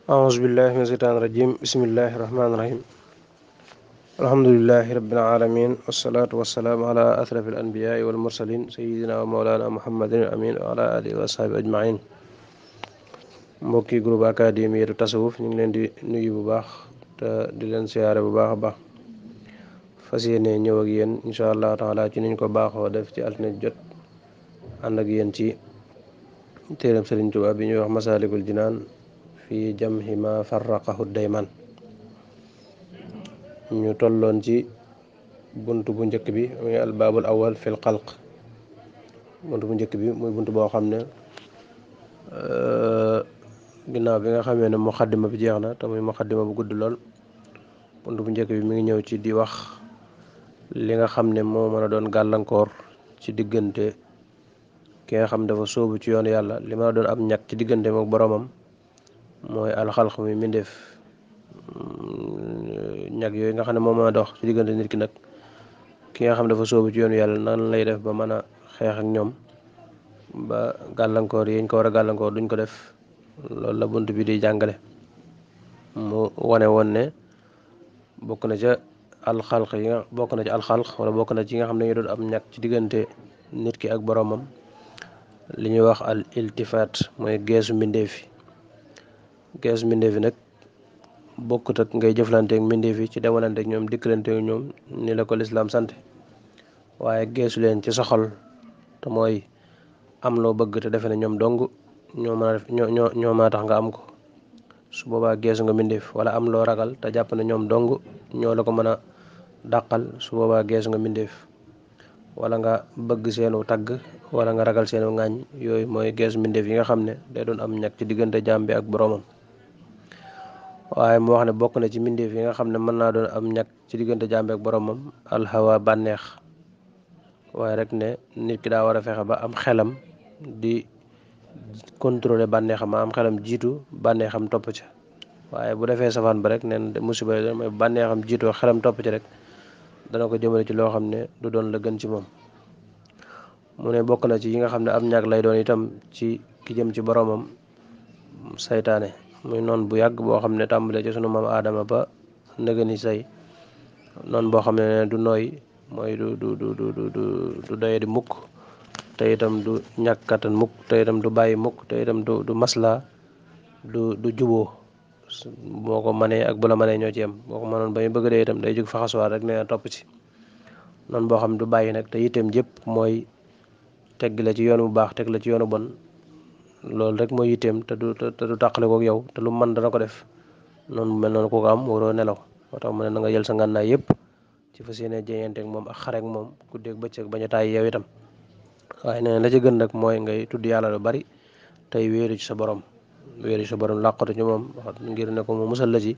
أعوذ بالله من الشيطان الرجيم بسم الله الرحمن الرحيم الحمد لله رب العالمين والصلاة والسلام على أشرف الأنبياء والمرسلين سيدنا ومولانا محمد الأمين وعلى آله وصحبه أجمعين mbokki groupe académie tasawuf ñu ngi leen di nuyu bu baax te di leen siyaare bu baax a baax fas yéene ñëw ak yéen incha allah taala ci niñ ko baaxoo def ci altine jot ànd ak yéen ci téeram Sëriñ Tuubaa bi ñuy wax Masaalikul Jinaan fi jamhi ma farraqahu dayman ñu tolloon ci bunt bu njëkk bi muy albaabul awal fil xalq bunt bu njëkk bi muy bunt boo xam ne ginnaaw bi nga xamee ne muqaddima bi jeex na te muy muqaddima bu gudd lool bunt bu njëkk bi mi ngi ñëw ci di wax li nga xam ne moo mën a doon gàllankoor ci diggante ki nga xam dafa sóobu ci yoon yàlla li mën a doon ab ñàkk ci diggante mook boroomam mooy alxalq mi mbindeef ñag yooyu nga xam ne moo mën a dox ci diggante nit ki nag ki nga xam dafa sóobu ci yoonu yàlla nan lay def ba mën a xeex ak ñoom ba gàllankoor yi ñu ko war a gàllankoor duñ ko def loolu la bunt bi di jàngale mu wane woon ne bokk na ca alxalq yi nga bokk na ci alxalq wala bokk na ci nga xam ne ñu doon am ñàkk ci diggante nit ki ak boroomam li ñuy wax al iltifaat mooy geesu mbindeef yi geesu mbindeef yi nag bokkut ak ngay jëflanteek mbindeef yi ci demalante ak ñoom dikkalanteek ñoom ni la ko lislaam sant waaye geesu leen ci sa xol te mooy am loo bëgg te defe ne ñoom dong ñoo mën a tax nga am ko su boobaa geesu nga mbindeef wala am loo ragal te jàpp ne ñoom dong ñoo la ko mën a dàqal su boobaa geesu nga mbindeef wala nga bëgg seenu tagg wala nga ragal seenu ŋaañ yooyu mooy geesu mbindeef yi nga xam ne day doon am ñàkk ci diggante jaam bi ak boroomam waaye mu wax ne bokk na ci mbindeef yi nga xam ne mën naa doon am ñàkk ci diggante jaam bi ak boroomam alhawa bànneex waaye rek ne nit ki daa war a fexe ba am xelam di contrôler bànneexam am xelam jiitu bànneexam topp ca waaye bu defee safaan ba rek neen musiba yi mooy bànneexam jiitoo xelam topp ci rek dana ko jëmale ci loo xam ne du doon la gën ci moom mu ne bokk na ci yi nga xam ne am ñàkk lay doon itam ci ki jëm ci boroomam saytaane muy noon bu yàgg boo xam ne tàmbalee ci sunu maam aadama ba ndëgëni say noon boo xam ne du nooy mooy du doye di mukk te itam du ñàkk kattan mukk te itam du bàyyi mukk te itam du masla du juboo boo ko manee ak bu la manee ñoo ci yem boo ko mënoon ba ñu bëgg dee itam day jóg faxasuwaat rek nee na topp ci noonu boo xam ne du bàyyi nag te itam jëpp mooy tegg la ci yoon bu baax teg la ci yoonu bon loolu rek mooy yitteem te du tàqale kook yow te lu mën dana ko def noonu mel noonu ku ko am waroo nelaw moo tax mu ne na nga jël sa ngànnaay yëpp ci fas yéene jeyanteek moom ak xarek moom guddeeg bëccëg bañ a tàyyi yow itam waaye nee na la ci gën nag mooy ngay tudd yàlla lu bari tey wéeru ci sa borom làqatu ci moom ngir ne ko mu musal la ci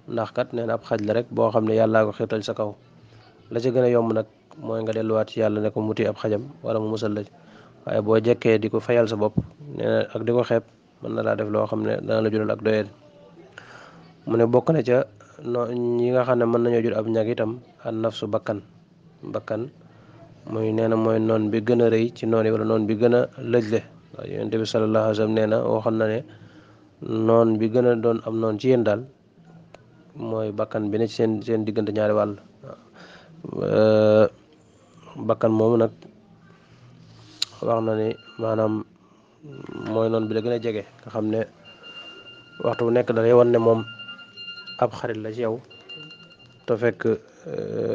ndax kat nee na ab xaj la rek boo xam ne yàllaa ko xiirtal sa kaw la ci gën a yomb nag mooy nga delluwaat ci yàlla ne ko muti ab xajam wala mu musal la ci waaye boo jekkee di ko fayal sa bopp nee na ak di ko xeeb mën na laa def loo xam ne dana la jural ak doyeel mu ne bokk na ca ñi nga xam ne mën nañoo jur ab ñag itam an nafsu bakkan muy nee na mooy noon bi gën a rëy ci noon yi wala noon bi gën a lëjle waaw yonent bi sallallahu alayhi wa sallam nee na waxoon na ne noon bi gën a doon am noon ci yéen daal mooy bakkan bi ne ci seen diggante ñaari wàll bakkan moomu nag wax na ni maanaam mooy noonu bi la gën a jege nga xam ne waxtu bu nekk da lay wan ne moom ab xarit la ci yow te fekk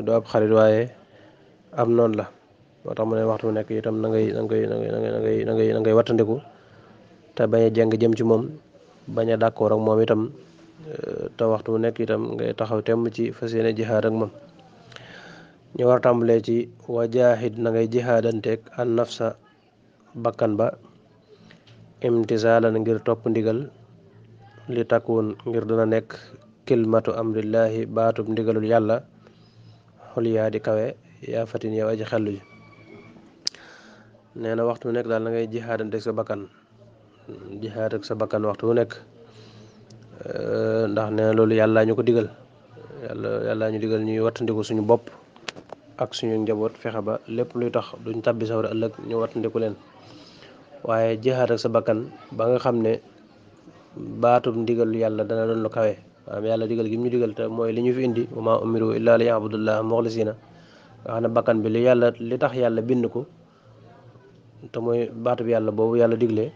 du ab xarit waaye am noonu la moo tax mu ne waxtu bu nekk itam na ngay wattandiku te bañ a jeng jëm ci moom bañ a d'accord ak moom itam te waxtu bu nekk itam ngay taxaw temm ci fas yéene jihaad ak moom ñu war a tàmbalee ci wajaahid na ngay jihaadanteeg an nafsa bakkan ba imtisaalan ngir topp ndigal li takkuwoon ngir dana nekk kilmatu amrillahi baatub ndigalul yàlla xulyaa di kawe yaa fatin yow aji xellu ji nee na waxtu wu nekk daal na ngay jihaadanteeg sa bakkan waxtu wu nekk ndax nee na loolu yàlla ñu ko digal yàlla ñu digal ñuy wattandiku suñu bopp ak suñu njaboot fexe ba lépp luy tax duñ tàbbi sawara ëllëg ñu wattandiku leen waaye jihaad ak sa bakkan ba nga xam ne baatub ndigal yàlla dana doon lu kawe maanaam yàlla digal gi mu ñu digal te mooy li ñu fi indi wa maa umiru illaa li ya'budullaha muxlisina nga xam ne bakkan bi li tax yàlla bind ko te mooy baatub yàlla boobu yàlla digle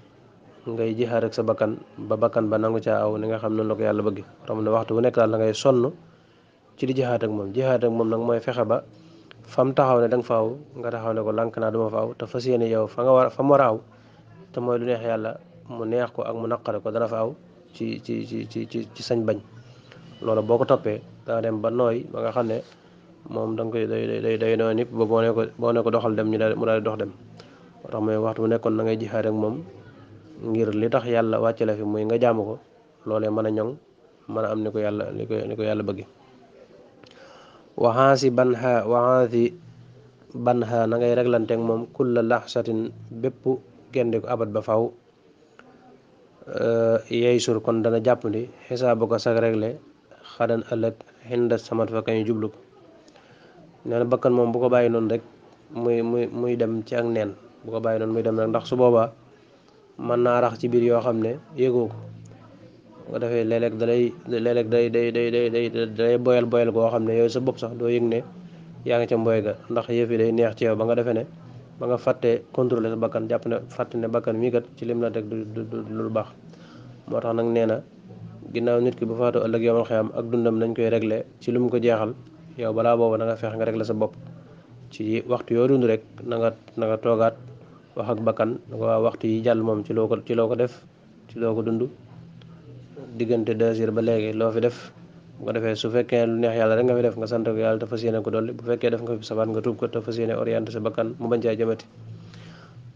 ngay jihaad ak sa bakkan ba bakkan ba nangu caa aw ni nga xam noonu la ko yàlla bëgg xam ne waxtu bu nekk daal da ngay sonn ci di jihaad ak moom nag mooy fexe ba fam taxaw ne da nga fa aw nga taxaw ne ko lànk naa duma fa aw te fas yéene yow fa mu war a aw te mooy lu neex yàlla mu neex ko ak mu naqare ko dana fa aw ci sañ bañ loolu boo ko toppee dana dem ba nooy ba nga xam ne moom da nga koy day nooy nit ba boo ne ko doxal dem mu daal di dox dem moo tax mooy waxtu bu nekkoon na ngay jihaad ak moom ngir li tax yàlla wàcce la fi muy nga jaamu ko loolee mën a ñoŋ mën a am ni ko yàlla bëgg waxaasi banha na ngay reglanteeg moom kulla laxsatin bépp gendiku abat ba faw yey sur kon dana jàppandi xisaabu ko sag regle xadan ëllëg xinda samat fa kañu jublu ko nee na bakkan moom bu ko bàyyi noonu rek muy dem ci ak neen bu ko bàyyi noonu muy dem rek ndax su boobaa mën naa rax ci biir yoo xam ne yëgoo ko nga defee léeg-léeg day boyal goo xam ne yooyu sa bopp sax doo yëg ne yaa ngi ca mboy ga ndax yëf yi day neex ci yow ba nga defee ne ba nga fàttee contrôler sa bakkan jàpp ne fàtte ne bakkan mii kat ci lim la teg du lu baax moo tax nag nee na ginnaaw nit ki bu faatu ëllëg yomal xiyam ak dundam nañ koy régler ci lu mu ko jeexal yow balaa boobu na nga feex nga régler sa bopp ci waxtu yoo dund rek na nga toogaat wax ak bakkan waa waxtu yi jàll moom ci loo ko def ci loo ko dund diggante 2 heures ba léegi loo fi def bu ko defee su fekkee lu neex yàlla rek nga fi def nga sant ko yàlla te fas yéene ko dolli bu fekkee def nga fi sabaat nga tuub ko te fas yéene orienté sa bakkan mu bañ caa jëmati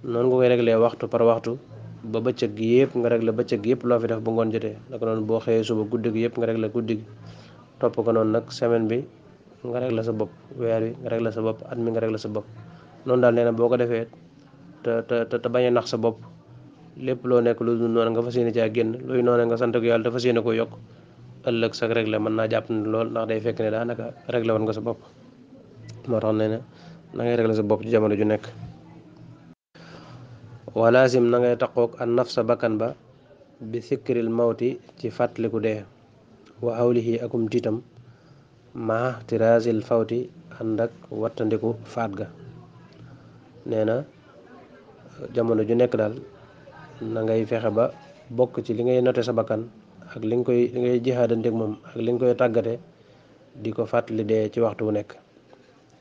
noonu nga koy réglé waxtu par waxtu ba bëccëg gi yëpp nga réglé bëccëg gi yëpp loo fi def bu ngoon jotee naka noonu boo xëyee suba guddi gi yëpp nga réglé guddi gi topp ko noonu nag semaine bi nga réglé sa bopp weer wi nga réglé sa bopp at mi nga réglé sa bopp noonu daal nee na boo ko defee te bañ a nax sa bopp lépp loo nekk lu dul noonu nga fas yéene caa génn luy noonu nga sant ko yàlla te fas yéene ko yokk ëllëg sax réglé mën naa jàpp ne lool ndax day fekk ne daanaka réglé woon nga sa bopp moo tax nee na ngay réglé sa bopp ci jamono ju nekk walaasim na ngay taqoog an naf sa bakkan ba bi sikkiril mawti ci fàttaliku dee wa hawlihi akum tiitam maa tiraasil fawti ànd ak wattandiku faat ga nee na jamono ju nekk daal na ngay fexe ba bokk ci li ngay noté sa bakkan ak li ngay jihaadanteeg moom ak li nga koy tàggate di ko fàttali dee ci waxtu wu nekk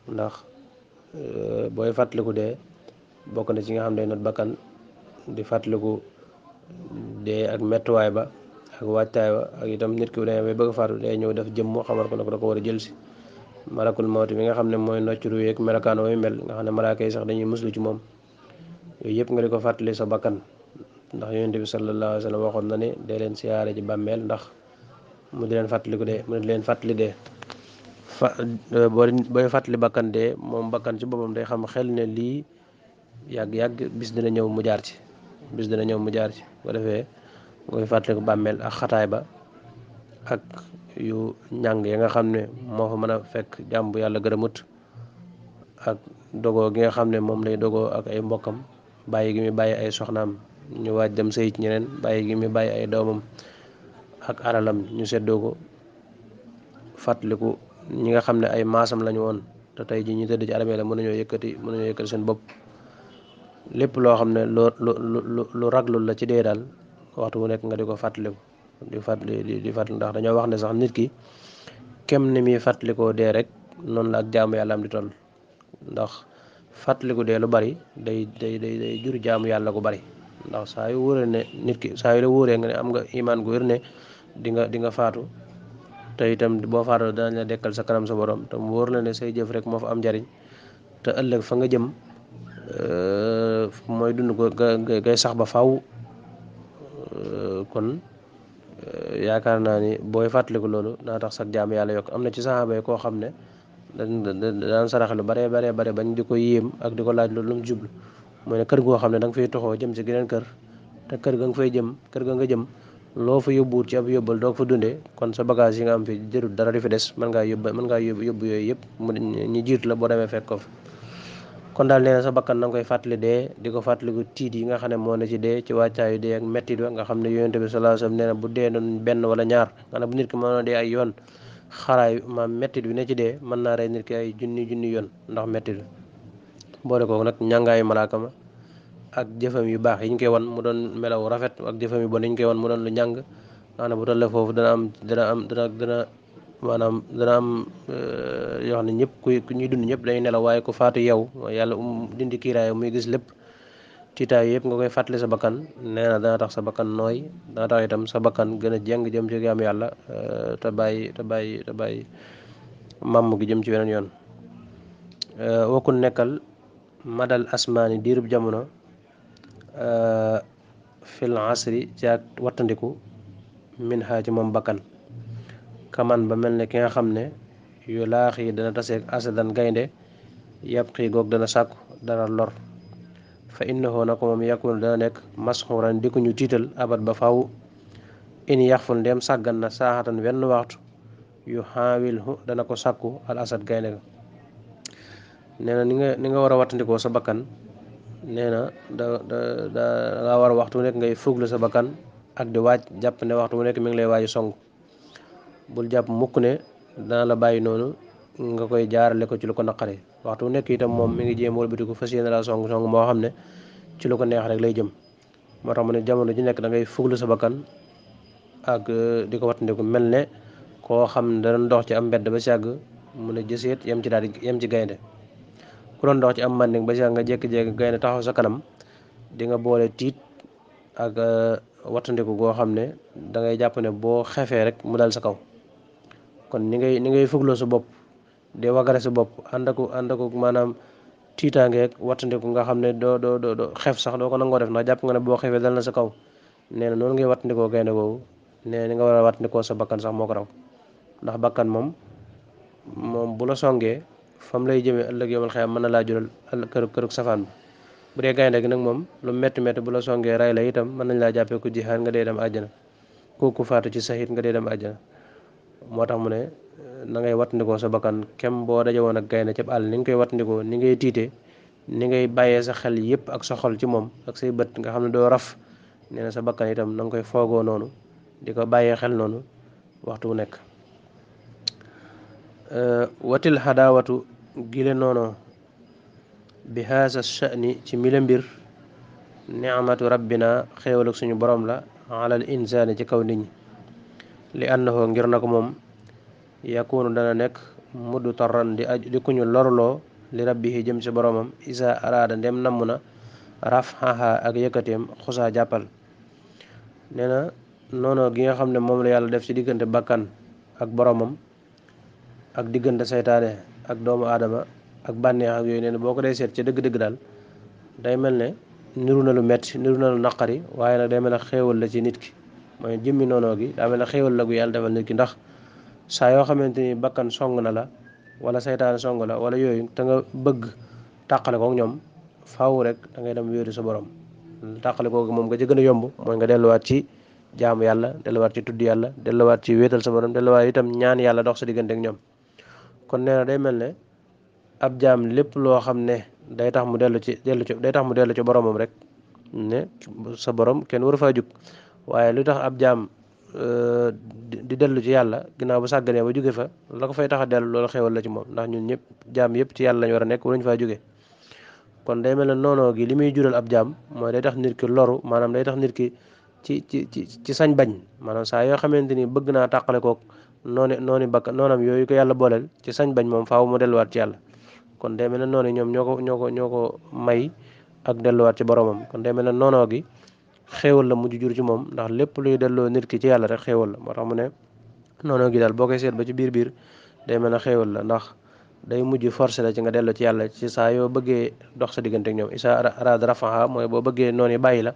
ndax booy fàttaliku dee bokk na ci nga xam ne not bakkan di fàttaliku dee ak mettuwaay ba ak waajtaay ba ak itam nit ki bu demee bay bëgg faatu day ñëw def jëmm xamal ko ne ko da ko war a jël si malakul mawti mi nga xam ne mooy nocc ru yeeg melokaan way mel nga xam ne malaaka yi sax dañuy muslu ci moom yooyu yëpp nga di ko fàttali sa bakkan ndax yonent bi sallallahu alayhi wa sallam waxoon na ne dee leen siyaare ji bàmmeel ndax mu di leen fàttaliku dee mu di leen fàttali dee booy fàttali bakkan dee moom bakkan ci boppam day xam xel ne lii yàgg-yàgg bis dina ñëw mu jaar ci bu ko defee ngoy fàttaliku bàmmeel ak xataay ba ak yu ñàng ya nga xam ne moo fa mën a fekk jàmm bu yàlla gërëmut ak dogoo gi nga xam ne moom lay dogoo ak ay mbokkam bàyyi gi muy bàyyi ay soxnaam ñu waaj dem sëy ci ñeneen bàyyi gi muy bàyyi ay doomam ak alalam ñu seddoo ko fàttaliku ñi nga xam ne ay maasam lañu woon te tey ji ñu tëdd ci armée la mën nañoo yëkkati seen bopp lépp loo xam ne lu raglul la ci dee daal waxtu bu nekk nga di ko fàttaliku di fàttali ndax dañoo wax ne sax nit ki kem ni muy fàttalikoo dee rek noonu la ak jaamu yàlla am di toll ndax fàttaliku dee lu bari day jur jaamu yàlla gu bari ndax saa yu wóoree ne nit ki saa yu la wóoree nga ne am nga imaan gu wér ne di nga faatu te itam boo faatoo danañ la dekkal sa kanam sa borom te mu wóor la ne say jëf rek moo fa am njariñ te ëllëg fa nga jëm mooy dund ko gay sax ba faw kon yaakaar naa ni booy fàttaliku loolu dana tax sax jaamu yàlla yokk am na ci saxaaba yi koo xam ne daan saraxe lu bare bañ di ko yéem ak di ko laaj loolu lu mu jublu mooy ne kër goo xam ne da nga fay toxoo jëm ci geneen kër te kër ga nga jëm loo fa yóbbuwut ci ab yóbbal doo ko fa dundee kon sa bagage yi nga am fi jërul dara di fi des mën ngaa yóbbu yooyu yëpp mu ñu jiitu la boo demee fekk ko fa kon daal nee na sa bakkan na nga koy fàttali dee di ko fàttaliku tiit yi nga xam ne moo ne ci dee ci wàccaayu dee ak mettit wa nga xam ne yonent bi sallallahu alayhi wasallam nee na bu dee doon benn wala ñaar nga ne bu nit ki mënoon dee ay yoon xaraay ma mettit bi ne ci dee mën naa rey nit ki ay junni yoon ndax mettit bi boole kooku nag ñàngaayu malaaka ma ak jëfam yu baax yi ñu koy wan mu doon melaw rafet ak jëfam yu bon yi ñu koy wan mu doon lu ñàng maanaam bu tollee foofu dana maanaam dana am yoo xam ne ñëpp ku ñuy dund ñëpp dañuy nelaw waaye ku faatu yow yàlla dindi kiiraay muy gis lépp tiitaay yëpp nga koy fàttali sa bakkan nee na dana tax sa bakkan nooy dana tax itam sa bakkan gën a jeng jëm ci am yàlla te bàyyi màmm gi jëm ci weneen yoon wakkul nekkal madal asmaani diirub jamono fil asri ci ak wattandiku min xaa ci moom bakkan kaman ba mel ne ki nga xam ne yu laax yi dana taseeg asadan gaynde yàpp xii goog dana sàkku dana lor fa innahu na ko moom yakunu dana nekk masxuran di ko ñu tiital abat ba faw in yaxful ndem sàggan na saaxatan wenn waxtu yu xaawilhu dana ko sàkku al asad gaynde ga nee na ni nga war a wattandikoo sa bakkan nee na nga war a waxtu nekk ngay fuglu sa bakkan ak di waaj jàpp ne waxtu bu nekk mi ngi lay waaju song bul jàpp mukk ne dana la bàyyi noonu nga koy jaarale ko ci lu ko naqari waxtu bu nekk itam moom mi ngi jéem wëlbatiku fas yéene la song moo xam ne ci lu ko neex rek lay jëm moo tax mu ne jamono ji nekk da ngay fuglu sa bakkan ak di ko wattandiku mel ne koo xam ne dana dox ci am mbedd ba si yàgg mu ne jëseet yem ci gaynde ku doon dox ci am manding ba si yàgg nga jékki-jékki gaynde taxaw sa kanam di nga boole tiit ak wattandiku goo xam ne da ngay jàpp ne boo xefee rek mu dal sa kaw kon ni ngay fugloo sa bopp de wagare sa bopp ànd ak maanaam tiitaangeeg wattandiku nga xam ne doo xef sax doo ko nangoo def ndax jàpp nga ne boo xefee dal na sa kaw nee na noonu ngay wattandikoo gaynde googu nee ni nga war a wattandikoo sa bakkan sax moo ko raw ndax bakkan moom bu la songee fam lay jëmee ëllëg yomal xëy mën na laa jural kërug safaan bi bu dee gaynde gi nag moom lu metti bu la songee ray la itam mën nañ laa jàppee ku jihaar nga dee dem àjjana kooku faatu ci saxiit nga dee dem àjjana moo tax mu ne na ngay wattandikoo sa bakkan kem boo daje woon ak gaynde ci àll ni nga koy wattandikoo ni ngay tiitee ni ngay bàyyee sa xel yëpp ak sa xol ci moom ak say bët nga xam ne doo raf nee na sa bakkan itam na nga koy foogoo noonu di ko bàyyee xel noonu waxtu wu nekk watil xadaawatu gile noonu bi haasa sha'ni ci mila mbir ni'matu rabbina xéewalug suñu borom la alal insaani ci kaw nit ñi li annahu ngir na ko moom yakunu dana nekk mudd tarran di kuñu lorloo li rabbihi jëm ci boromam isa araada ndem namm na rafhaha ak yëkkateem xusaa jàppal nee na noonu gi nga xam ne moom la yàlla def ci diggante bakkan ak boromam ak diggante saytaane ak doomu aadama ak bànneex ak yooyu nee na boo ko dee seet ci dëgg-dëgg daal day mel ne niru na lu metti niru na lu naqari waaye nag day mel ne xéewal la ci nit ki mooy jëmmi noonoo gi daa mel ne xéewal la gu yàlla defal nit ki ndax saa yoo xamante ni bakkan song na la wala saytaane song la wala yooyu te nga bëgg tàqale ko ak ñoom faaw rek da ngay dem wéeru sa borom tàqale kooku moom nga ci gën a yomb mooy nga delluwaat ci jaamu yàlla delluwaat ci tudd yàlla delluwaat ci wéetal sa borom delluwaat itam ñaan yàlla dox sa diggante ak ñoom kon nee na day mel ne ab jaam lépp loo xam ne day tax mu dellu ci boromam rek ne sa borom kenn waru faa jug waaye lu tax ab jaam di dellu ci yàlla ginnaaw bu sàgganee ba jóge fa la ko fay tax a dellu loolu xewal la ci moom ndax ñun ñëpp jaam yëpp ci yàlla lañu war a nekk waruñu faa jóge kon day mel ne noonoo gi li muy jural ab jaam mooy day tax nit ki loru maanaam day tax nit ki ci sañ bañ maanaam saa yoo xamante ni bëgg naa tàqale kook noonu bakkan noonam yooyu ko yàlla booleel ci sañ bañ moom faaw mu delluwaat ci yàlla kon day mel ne noonu ñoom ñoo ko may ak delluwaat ci boromam kon day mel ne noonoo gi xéewal la mujj jur ci moom ndax lépp luy delloo nit ki ci yàlla rek xéewal la moo tax mu ne noonoo gi daal boo koy seet ba ci biir day mel ne xéewal la ndax day mujj forcé la ci nga delloo ci yàlla ci saa yoo bëggee dox sa diggante ak ñoom isa araada rafaha mooy boo bëggee noonu bàyyi la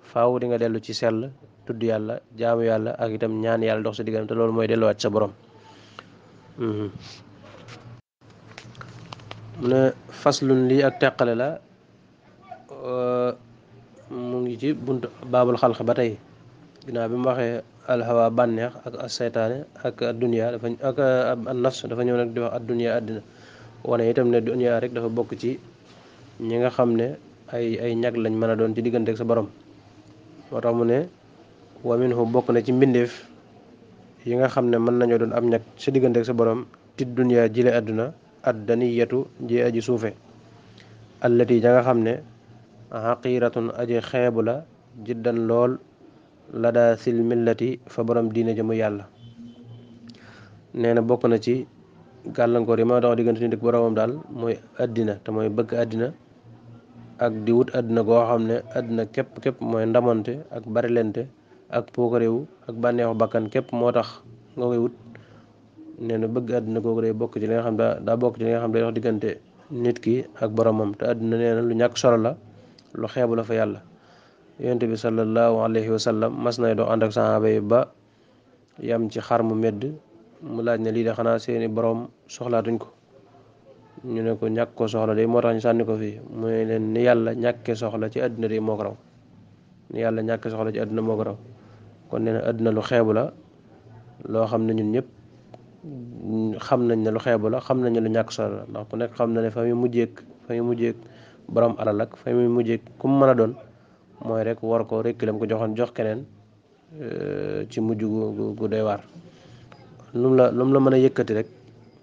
faaw di nga dellu ci sell tudd yàlla jaamu yàlla ak itam ñaan yàlla dox sa diggante te loolu mooy delluwaat ci sa borom mu ne faslun lii ak teqale la mu ngi ci bunt baabul xalq ba tey ginnaaw bi mu waxee alhawa bànneex ak seytaane ak addunya dafa ak an nafs dafa ñëw nag di wax addunya àddina wane itam ne dunya rek dafa bokk ci ñi nga xam ne ay ñag lañ mën a doon ci diggante ak sa borom. moo tax mu ne wa minhu bokk na ci mbindeef yi nga xam ne mën nañoo doon am ñag sa diggante ak sa borom ti dunya jile àdduna addaniyatu ji aji suufe allati ja nga xam ne xaqiratun aji xeebu la jiddan lool la daa sil millati fa borom diine ja mu yàlla. nee na bokk na ci gàllankoor yi ma dox diggante nit ak boromam daal mooy àddina te mooy bëgg àddina ak di wut àddina goo xam ne àddina képp mooy ndamonte ak barilente ak pookaréewu ak bànneexu bakkan képp moo tax nga koy wut. nee na bëgg àddina googu day bokk ci li nga xam daa bokk ci li nga xam day dox diggante nit ki ak boromam te àddina nee na lu ñàkk solo la lu xeebu la fa yàlla. yonent bi sallallahu alayhi wa sallam mas nay dox ànd ak saxaaba yi ba yam ci xar mu medd mu laaj ne lii de xanaa seeni borom soxlaatuñ ko. ñu ne ko ñàkk ko soxla de moo tax ñu sànni ko fii mooy leen ni yàlla ñàkke soxla ci àddina de moo ko raw ni yàlla ñàkke soxla ci àddina moo ko raw. kon nee na àddina lu xeebu la loo xam ne ñun ñëpp xam nañ ne lu xeebu la xam nañ ne lu ñàkk solo la ndax ku nekk xam na ne fa muy mujjeek borom alal ak fa muy mujjeek ku mu mën a doon mooy rek war ko rekk lam ko joxoon jox keneen ci mujj gu doy waar. lu mu la mën a yëkkati rek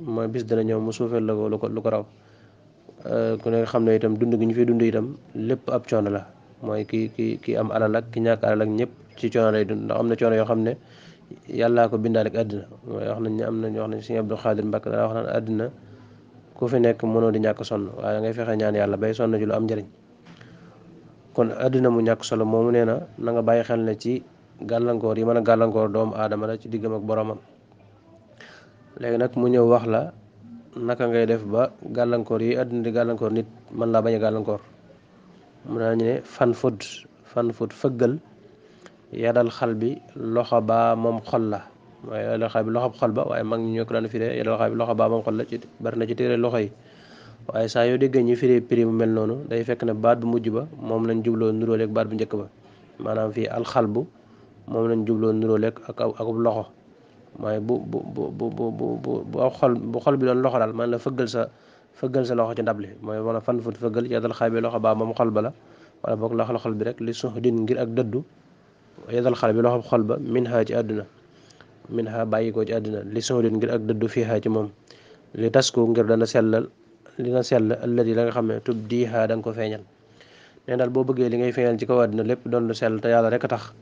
mooy bis dana ñëw mu suufeel la ko lu ko raw. ku nekk xam ne itam dund gi ñu fi dund itam lépp ab coono la mooy ki am alal ak ki ñàkk alal ak ñëpp ci coono lay dund ndax am na coono yoo xam ne yàllaa ko bindaale ak àddina mooy wax nañ ne am nañ wax nañ Sëriñ Abdou Khadir Mbacke dana wax naan àddina ku fi nekk mënoo di ñàkk sonn waaye da ngay fexe ñaan yàlla bay sonn ci lu am njëriñ. kon àddina mu ñàkk solo moomu nee na nga bàyyi xel ne ci gàllankoor yi mën a gàllankoor doomu aadama la ci diggam ak boromam. léegi nag mu ñëw wax la naka ngay def ba gàllankoor yi àddina di gàllankoor nit mën laa bañ a gàllankoor. mu naa ñu ne fan fut fëggal yadal xal bi loxo baa moom xol la waaye yadal xal bi loxo xol ba waaye mag ñi ñoo ko daan firee yadal xal bi loxo baa moom xol la ci bari na ci téere loxo yi. waaye saa yoo déggee ñi firee prix mu mel noonu day fekk ne baat bu mujj ba moom lañ jubloo nuróoleeg baat bu njëkk ba maanaam fii alxalbu moom lañ jubloo nuróoleeg akub loxo mooy bu xol bi doon loxo daal man la fëggal sa loxo ci ndab li mooy wala fan fut fëggal yadal xal bi loxo baa moom xol ba la wala boog loxol xol bi rek li suux din ngir ak dëddu yadal xal bi loxo xol ba min ha ci àdduna min ha bàyyi ko ci àdduna li suux din ngir ak dëddu fii ha ci moom li tas ko ngir dana sellal li nga sell alladi la nga xam ne tub diihaa da nga ko feeñal. nee daal boo bëggee li ngay feeñal ci kaw àddina lépp doon lu sell te yàlla rek a tax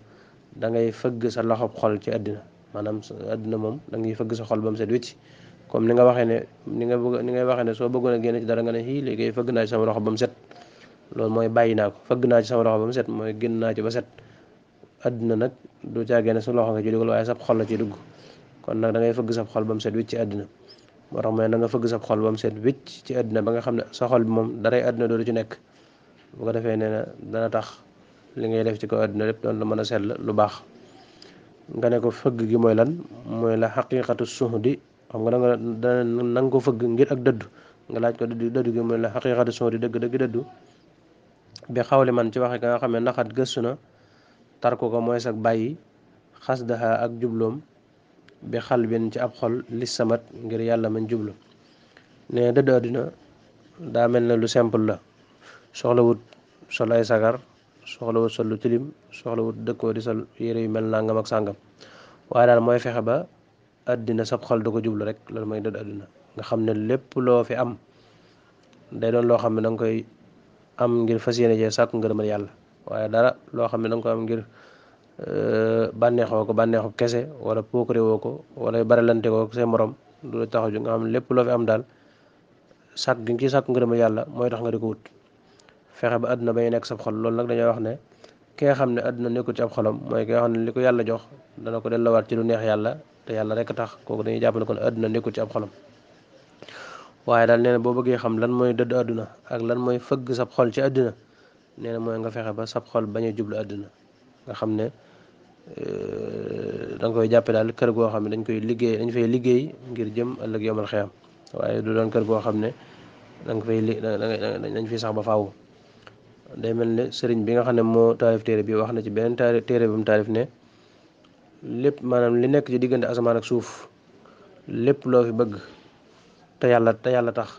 da ngay fëgg sa loxob xol ci àddina maanaam àddina moom da ngay fëgg sa xol ba mu set wicc comme ni nga waxee ne ni ngay waxee ne soo bëggoon a génn ci dara nga ne xii léegi fëgg naa ci sama loxo ba mu set loolu mooy bàyyi naa ko fëgg naa ci sama loxo ba mu set mooy génn naa ci ba set. àddina nag du caagee ne sa loxo nga ci dugal waaye sab xol la ci dugg kon nag da ngay fëgg sab xol ba mu set wicc ci àddina. moo tax mooy na nga fëgg sa xol ba mu set wicc ci àddina ba nga xam ne sa xol bi moom daray àddina doodu ci nekk bu ko defee nee na dana tax li ngay def ci kaw àddina lépp doon la mën a sell lu baax. nga ne ko fëgg gi mooy lan mooy la xaqiqatu suhdi xam nga na nga ko fëgg ngir ak dëddu nga laaj ko dëddu gi mooy la xaqiqatu suhdi dëgg dëddu bi xawli man ci waxe ka nga xam ne naxat gëstu na tarku ko mooy sag bàyyi xas daha ak jubloom bi xalbin ci ab xol lis samat ngir yàlla mañ jublu. ne dëdd àddina daa mel ne lu simple la soxlawut sol ay sagar soxlawut sol lu tilim soxlawut dëkkoo di sol yére yu mel nangam ak sàngam waaye daal mooy fexe ba àddina sab xol du ko jublu rek loolu mooy dëdd àddina nga xam ne lépp loo fi am day doon loo xam ne da nga koy am ngir fas yéene jee sàkku ngërëmal yàlla waaye dara loo xam ne da nga koy am ngir bànneexoo ko bànneexu kese wala pookare woo ko wala baralante ko seen morom du la taxaju nga xam ne lépp loo fi am daal sàkk gi nga ciy sàkk ngërëma yàlla mooy tax nga di ko wut fexe ba àdduna bañ nekk sab xol loolu nag dañoo wax ne ki nga xam ne àdduna nekkul ci ab xolam mooy ki nga xam ne li ko yàlla jox dana ko delloowaat ci lu neex yàlla te yàlla rek tax kooku dañuy jàpp ne kon àdduna nekkul ci ab xolam. waaye daal nee na boo bëggee xam lan mooy dëdd àdduna ak lan mooy fëgg sab xol ci àdduna nee na mooy nga fexe ba sab xol bañ a jublu àdduna nga xam ne da nga koy jàppe daal kër goo xam ne dañ fay liggéey ngir jëm ëllëg yomal xiyam waaye du doon kër goo xam ne dañ fiy sax ba faaw. day mel ne sëriñ bi nga xam ne moo taalif téere bi wax na ci beneen téere bi mu taalif ne lépp maanaam li nekk ci diggante asamaan ak suuf lépp loo fi bëgg te yàlla tax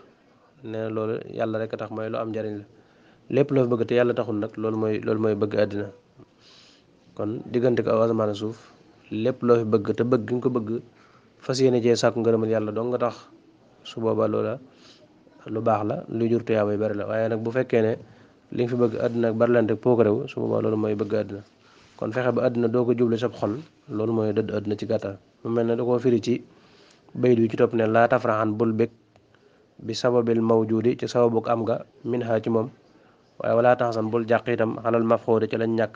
nee na loolu yàlla rek a tax mooy lu am njariñ la lépp loo fi bëgg te yàlla taxul nag loolu mooy bëgg àddina. kon diggante ko aw asamaan suuf lépp loo fi bëgg te bëgg nga ko bëgg fas yéene cee sàkku ngërëmal yàlla dong nga tax su boobaa loola lu baax la lu jur tuyaaba yu bari la. waaye nag bu fekkee ne li nga fi bëgg àddina ak barilante pookarewu su boobaa loolu mooy bëgg àddina. kon fexe ba àddina doo ko jublu sab xol loolu mooy dëdd àddina ci gàttal. mu mel ne da koo firi ci bayit wi ci topp ne laa tafraxan bul bég bi sababil mawjudi ci sababu am nga min ha ci moom waaye walaa taxasan bul jàq itam xalal mafxoode ci lañ ñàkk.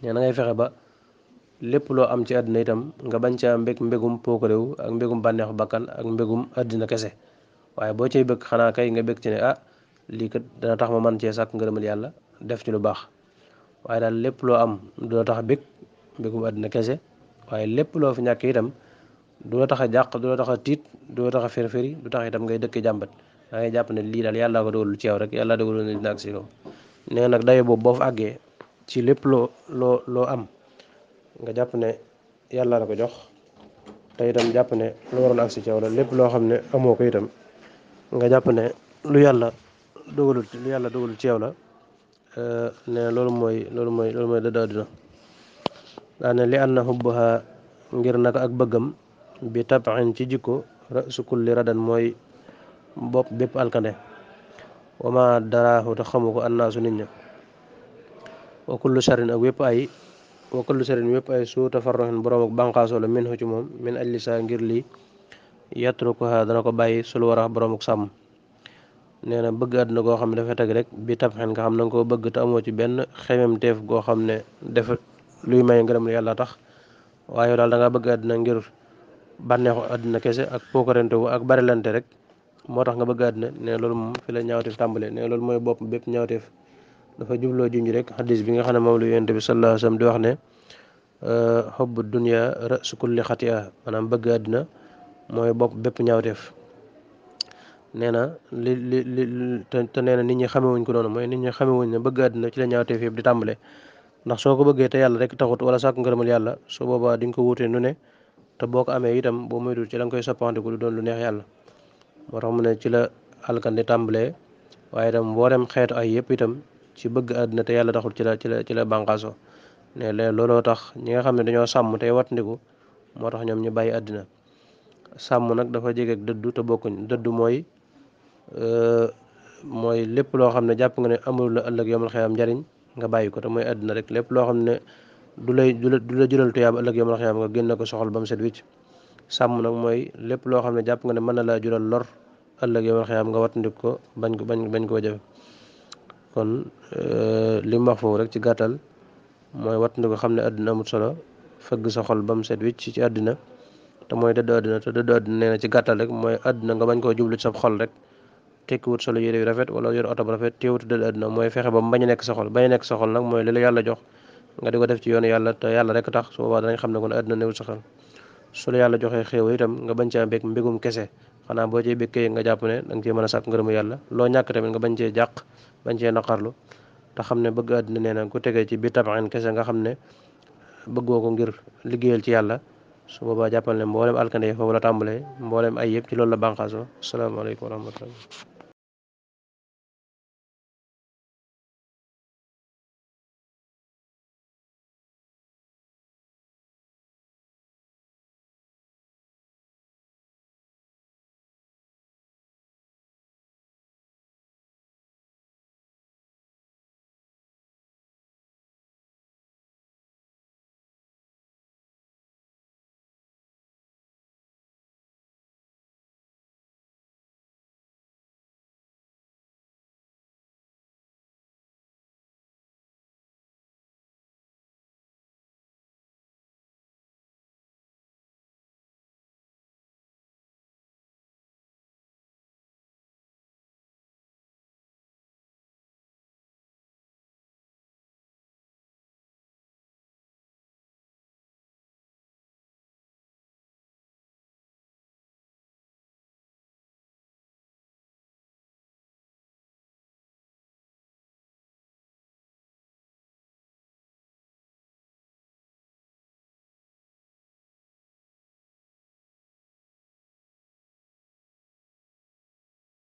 nee na ngay fexe ba lépp loo am ci àddina itam nga bañ caa mbégum pookarewu ak mbégum bànneexu bakkan ak mbégum àddina kese. waaye boo cay bëgg xanaa kay nga bëgg ci ne lii kat dana tax ma man cee sàkk ngërëmal yàlla def ci lu baax. waaye daal lépp loo am du la tax a bëgg mbégum àddina kese waaye lépp loo fi ñàkk itam du la tax a jàq du la tax a tiit du la tax a férféri du tax itam ngay dëkk jàmbat. da ngay jàpp ne lii daal yàllaa ko dogalul ci yow rek yàlla dogalul ne dina ak si yow. nee nag dayo boobu boo fa àggee ci lépp loo am nga jàpp ne yàlla la ko jox te itam jàpp ne lu waroon agsi ci yow la. lépp loo xam ne amoo ko itam nga jàpp ne lu yàlla dogalul ci yow la. ne loolu mooy dëdd àddina. daane li anna hubbaha ngir naka ak bëggam bi tabaxin ci jikko rasu kulli radan mooy bopp bépp alkande. wama daraahu te xamu ko annaasu nit ña. wa kullu sharin ak wépp ay wa kullu sharin wépp ay suu tafarroxin boroom ak bànqaasoo la min hu ci moom min ajli ngir lii yatrukuha dana ko bàyyi sul warax boroom ak sàmm. nee na bëgg àdduna goo xam ne dafa teg rek bi tabxen nga xam na nga koo bëgg te amoo ci benn xemem teef goo xam ne dafa luy may ngërëm yàlla tax. waaye daal da nga bëgg àdduna ngir bànneexu àdduna kese ak pookarante wu ak barilante rek moo tax nga bëgg àdduna. ne loolu moom fi la ñaawteef tàmbalee. ne loolu mooy bopp bépp ñaawteef. dafa jubloo junj rek xadis bi nga xam ne moom lu yonent bi sallallahu alayhi wasallam di wax ne xubbu dunya rasu kulli xati'a maanaam bëgg àdduna mooy bopp bépp ñaawteef. nee na te nee na nit ñi xamewuñ ko noonu mooy nit ñi xamewuñ ne bëgg àddina ci la ñaawteef yëpp di tàmbale. ndax soo ko bëggee te yàlla rek taxut wala sàkk ngërëmal yàlla su boobaa di nga ko wuutee nu ne te boo ko amee itam boo moytuwul ci la nga koy soppandiku du doon lu neex yàlla. moo tax mu ne ci la alkande tàmbalee waaye itam mboolem xeetu ay yëpp itam ci bëgg àddina te yàlla taxul ci la bànqaaso. ne leen looloo tax ñi nga xam ne dañoo sàmm tey wattandiku moo tax ñoom ñu bàyyi àddina. sàmm nag dafa jege ak dëddu te bokkuñ. dëddu mooy lépp loo xam ne jàpp nga ne amul la ëllëg yomal xiyam njariñ nga bàyyi ko te mooy àddina rek. lépp loo xam ne du la jural tuyaaba ëllëg yomal xiyam nga génn ko soxal ba mu set wicc. sàmm nag mooy lépp loo xam ne jàpp nga ne mën na laa jural lor ëllëg yomal xiyam nga wattandik ko bañ koo jëfe. kon li mu wax foofu rek ci gàttal mooy wattandik ko xam ne àddina amut solo fëgg sa xol ba mu set wicc ci àddina te mooy dëdd àddina. te dëdd àddina nee na ci gàttal rek mooy àddina nga bañ koo jublu ci sa xol rek tekkiwut solo yére yu rafet wala yor oto bu rafet teewut dëdd àdduna mooy fexe ba mu bañ a nekk sa xol nag mooy li la yàlla jox nga di ko def ci yoonu yàlla te yàlla rek tax su boobaa danañ xam ne kon àdduna newut sa xel. su la yàlla joxee xéew itam nga bañ caa mbég mbégum kese xanaa boo cee békkee nga jàpp ne da nga cee mën a sàkk ngërëmu yàlla. loo ñàkk tamit nga bañ cee jàq bañ cee naqarlu te xam ne bëgg àdduna nee na ku tegee ci bi tabaxin kese nga xam ne bëggoo ko ngir liggéeyal ci yàlla su boobaa jàppal ne mboolem alkande foofu la tàmbalee mboolem ay yëpp ci loolu la bànqaasoo. asalaamaaleykum wa rahmatullah.